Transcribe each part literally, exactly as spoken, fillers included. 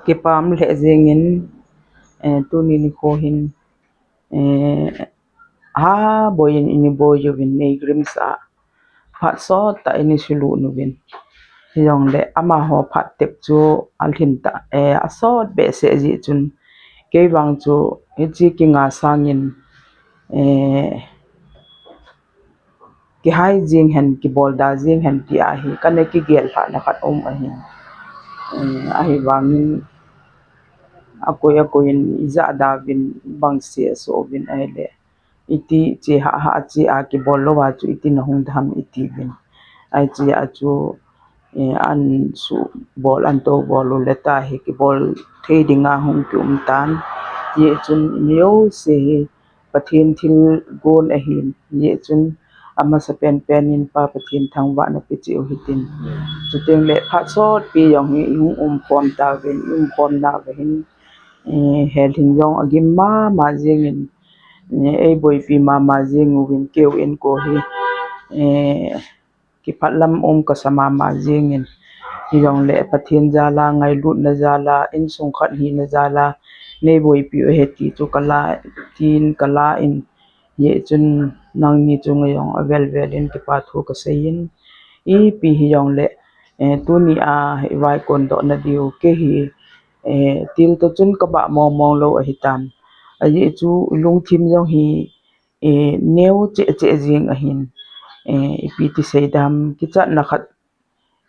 Kipah lheh jengin, eh, tuni nikho hin, eh, ha boiyin eina boi uvin, nei RIMS a phat sot tah in eina sulut uvin. Hijongle amaho phat tep chu alhin tah, eh, asot behseh jeh chun, kei vang chu hiche kinga sangin, eh, kihai jeng hen, kibol da jeng hen ti ahi, kana kigel lhahna khat um ahin. Eh, ahivangin akoi akoi in ija da uvin, bangse asoh uvin ahile, iti che hah hah che a kibol lou a chu iti nahung da ham iti uvin. Ahi che a chu, eh, an subol, an tobol u le tahi kibol thei dinga hung kium tan. Hijeh chun mi jouse hi Pathen thilgon ahin, hijeh chun amasapen pen in Pa Pathen thangvahna pe cheh u hitin. Chuteng le phat sotpi jong hi ihung umkhom tauvin, umkhom nauva hin, eh, helhin jong agim mama jengin, eh, eiboipi mama jeng uvin, keu in ko hi, eh, kiphatlam um kasa mama jengin. Hijongle Pathen jal a, ngailutna jal a, insung khat hina jal a, neiboipi u ahi ti chu kala, tin kala in, hijeh chun nangni chunga jong avel vel in kipa thu kaseiyin. Ipi hijongle, eh, tuni a ivaikon dohna diu kei hi, eh, til toh chun kabah mong mong lou ahitan. Ajeh chu ilungthim jong hi, eh, neo cheh cheh jeng ahin, eh, ipi ti sei dam, kichatna khat,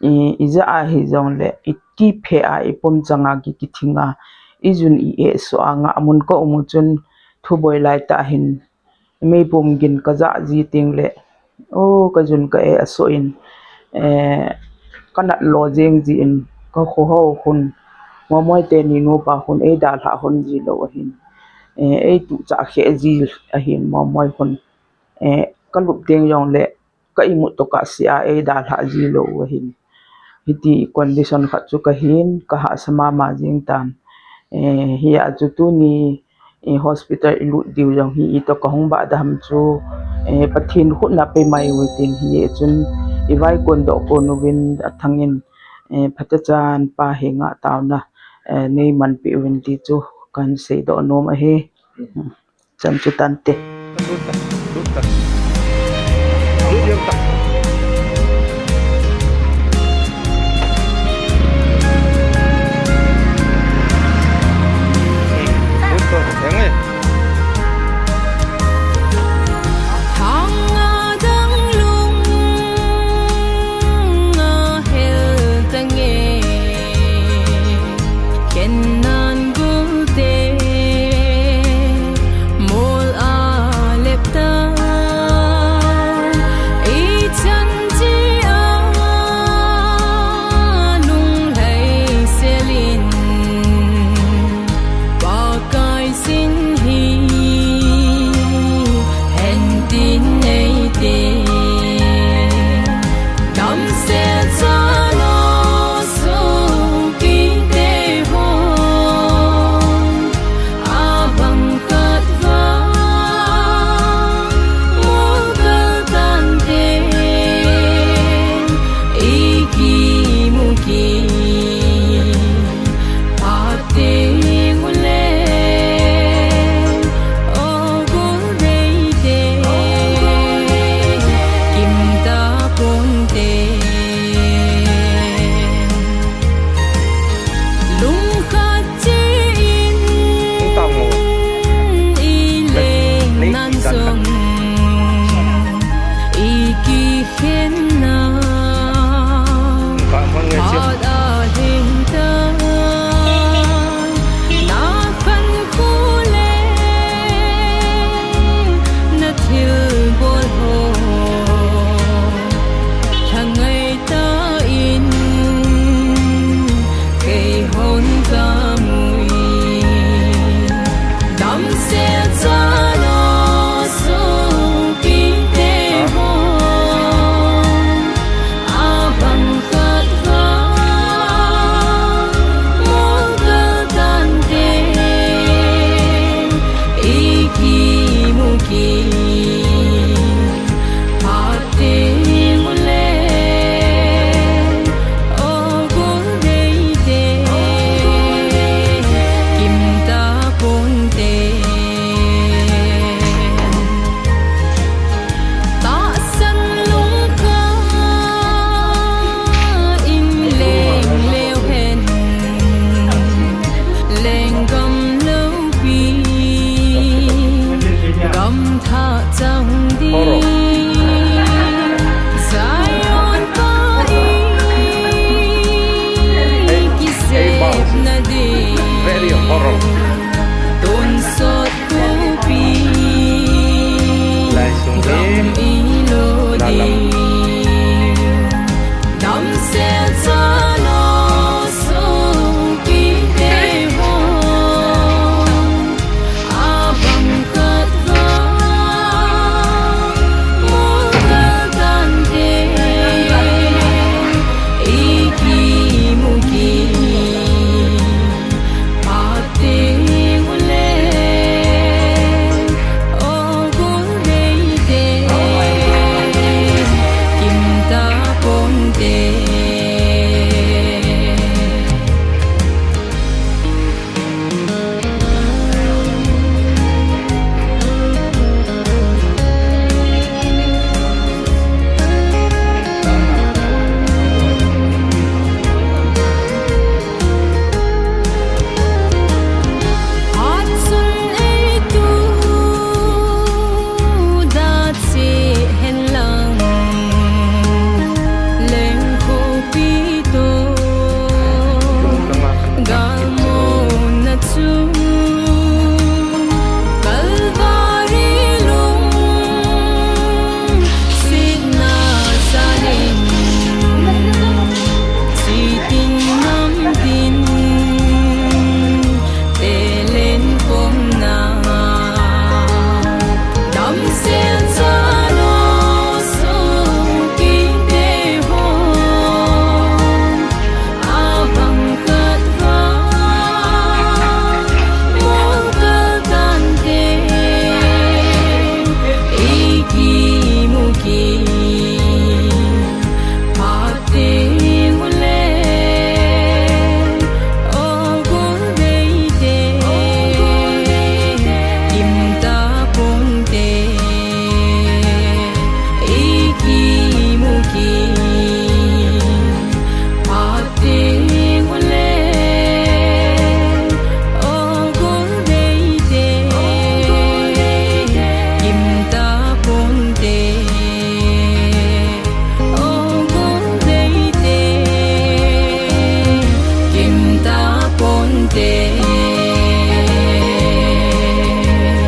eh, ija ahi jongle, ikiphe a, ipum changa ki, kithing a, ijun i-eh soh a, ngahmun ka um u chun, thuboi laitah hin, meipum gin kajah ji teng le, o, kajun ka-eh asoh in, eh, kanat lo jeng jin, kakhoho khun, Momoi teni nupa khun eidalhah hon ji lou ahin, eh, eituhchah kheh ji ahin, Momoi khun, eh, kalup teng jongle, ka imut toh kahsea eidalhah ji lou ahin. Hiti condition khat chu kahin, kahahsa mama jeng tan. Eh, hia chu tuni, eh, hospital ilut diu jong hi itoh kahung bah dam chu, eh, Pathen khut na pemai u hitin, hijeh chun ivaikon doh kon uvin athangin, eh, phatechan Pa henga taona, eh, neimanpeh uvin ti chu kahin seidoh nom ahi. Chan chu tante. te,